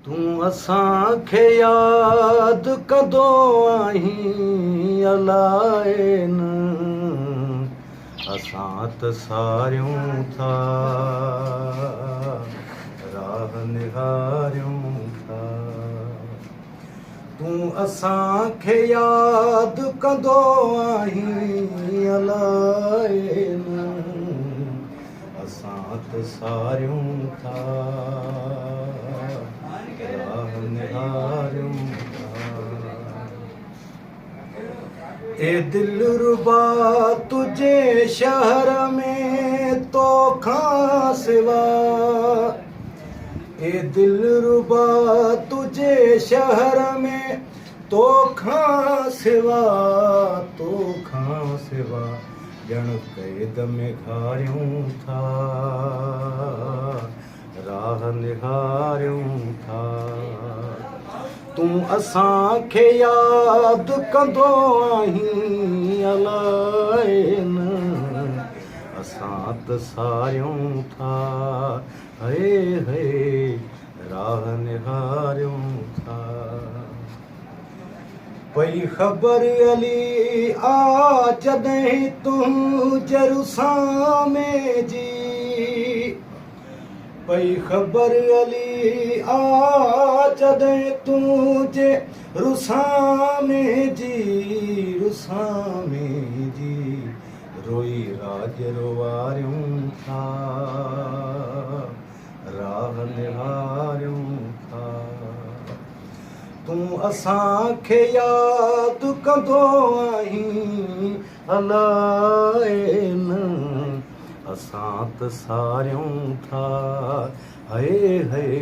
تون اسان کي ياد ڪندو آهين الائي نه اسان ته ساريون ٿا راهه نهاريون ٿا تون اسان کي ياد ڪندو آهين الائي نه اسان ته ساريون ٿا راهه نهاريون ٿا اي دلربا تنهنجي شهر ۾ توکان سوا اي دلربا تنهنجي شهر ۾ توکان سوا توکان سوا ڄڻ قيد ۾ گهاريون ٿا، راهه نهاريون ٿا. تون اسان کي ياد ڪندو آهين الائي نه اسان ته ساريون ٿا، هئي هئي راهه نهاريون ٿا. پئي خبر علي آ جڏهن تنهنجي رسامي جي پئي خبر علي آ جڏهن تنهنجي رسامي جي رسامي جي روئي راڄ روئاريون ٿا راهه نهاريون ٿا. تون اسان کي ياد ڪندو آهين الائي نه اسان ته ساريون ٿا هئي هئي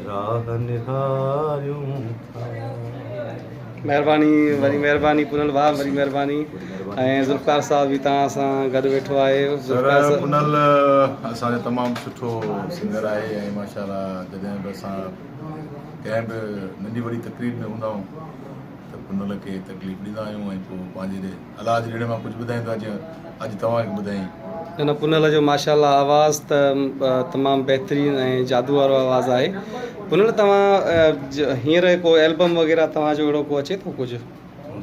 راهه نهاريون ٿا. مهرباني وڏي مهرباني پنهل ڀاء وڏي مهرباني ۽ ذوالفقار صاحب به توهان سان گڏ ويٺو آهي سر پنهل اسان جو تمام سٺو سنگر آهي ۽ ماشاءالله جڏهن به اسان ڪنهن به ننڍي وڏي تقريب ۾ هوندا آهيون ته پنهل کي تڪليف ڏيندا آهيون ۽ پوء پنهنجي الله جي ڏيڻ مان ڪجهه ٻڌائيندو آهي جيئن اڄ توهان کي ٻڌايائين. نه نه پنهل جو ماشاءالله آواز ته تمام بهترين ۽ جادو وارو آواز آهي پنهل توهان هينئر ڪو البم وغيره توهان جو اهڙو ڪو اچي ٿو ڪجهه.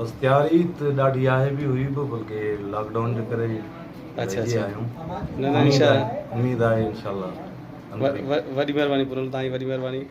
بس تياري ته ڏاڍي آهي به هئي به بلڪه لاڪ ڊائون جي ڪري اچها رهجي اچها آهيون نه نه انشاء اميد آهي انشاء الله وڏي مهرباني پنهل توهان جي وڏي مهرباني.